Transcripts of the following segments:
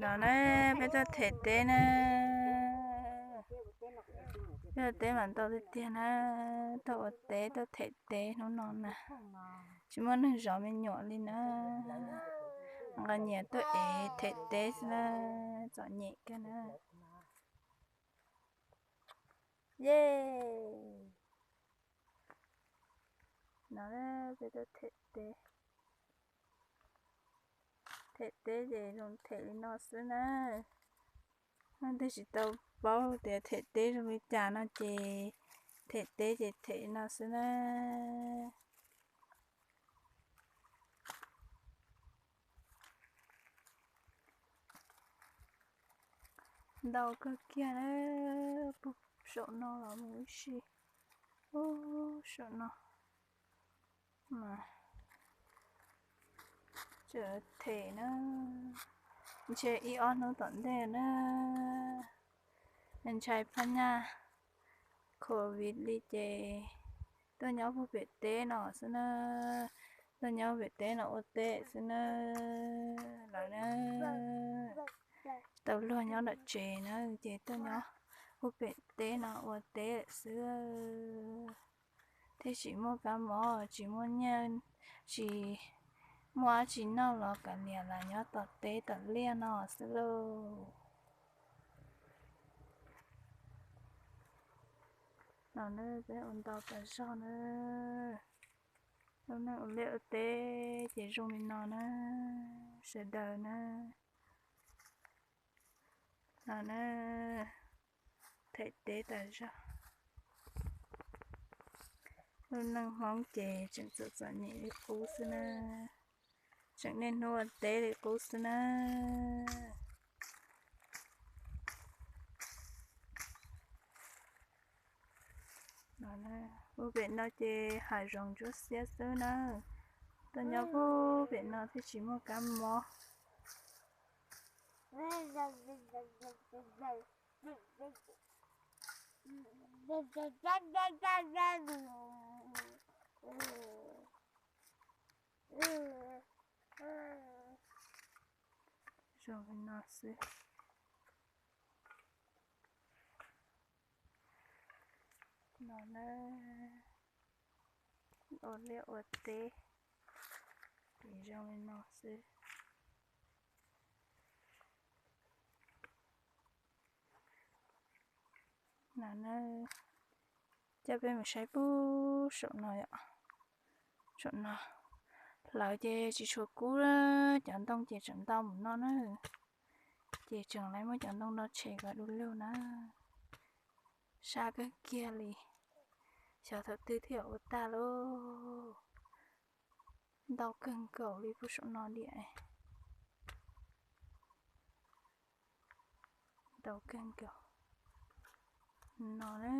No na, peb tuaj them teb na. Peb ua teb mas ntau tiag tiag na. Tuaj ua teb, tuaj them teb hnub no na. Tsis muaj neeg zov me nyuam li na. Nqa nyias tuaj ev them teb xwb na. Txom nyem kawg na. Ye, no peb tuaj them teb. Them teb ces zoo them li no xwb na. Leej twg tsis tau paub tias them teb zoo li cas no ces them teb ces them li no xwb na. Ntau kawg kiag na, puag saum no los mus ib si, puag saum no. Tseem them na, ntshe ib ob hnub tom ntej na, ntshai phab nyaj covid li ces tuaj nyob puag pem teb no xwb na, tuaj nyob pem teb no ua teb xwb na, lawv na, tau luag nyob nram tsev na ces tuaj nyob puag pem teb no ua teb xwb, thiaj tsis muaj kab mob, tsis muaj nyiaj, tsis muaj dab tsi noj los kav liam los nyob tom teb tom liaj no xwb lauj. No na, peb ua ntau tas zog na, lub neej ua liaj ua teb ces zoo li no na, sawv daws na. No na, them teb tas zog. Lub neej Hmoob ces tseem txom txom nyem li qub xwb na, tseem niaj hnub ua teb li qub xwb na. Puag pem no ces hav zoov ntsuab xiab xwb na, tuaj nyob puag pem no thiaj tsis muaj kab mob. Zoo li no xwb. No na, ua liaj ua teb ces zoo li no xwb. No na, coj peb mus saib puag saum no yom. Saum no hlawv ces tsis tshua kub, cov ntoo ces tseem ntau mus no na, ces tseem lawv muab cov ntoo no tshem kom du lug na. Sab kawg kiag li, xyov thaum twg thiaj ua tag lauj. Ntau kawg nkaus li puag saum no diam. Ntau kawg nkaus no na.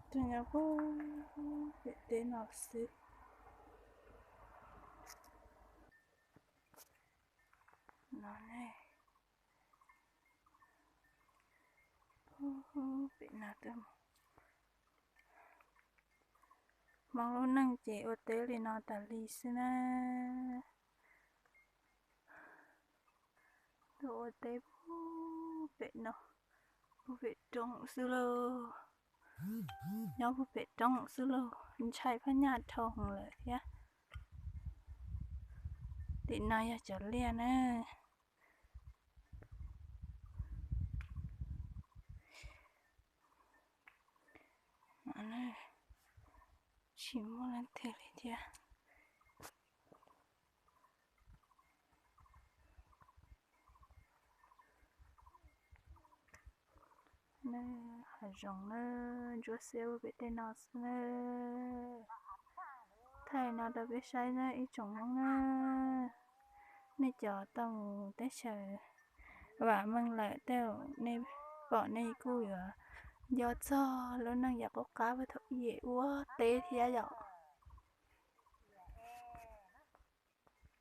Tus nyob puag pem teb no xwb. No ne, pem no tuaj mus. Hmoob lub neej ces ua teb li no tas li xwb na. Tuaj ua teb puag pem no, puag pem roob xwb lauj. Nyob puag pem roob xwb lauj, ntshai phab nyaj dhau hwv lawm thiab. Tim no yog cov liaj na. Tsis muaj leej twg li thiab. Hav zoov na, ntsuab xiab puag pem tej no xwb na. Thaij no rau peb saib na ib tsoom Hmoob na. Nej cov tau mus teb chaws vam meej lawm tej, nej pom nej kuj yuav nco txog lub neej yav qub qab puag thaum ub ua teb thiab yom.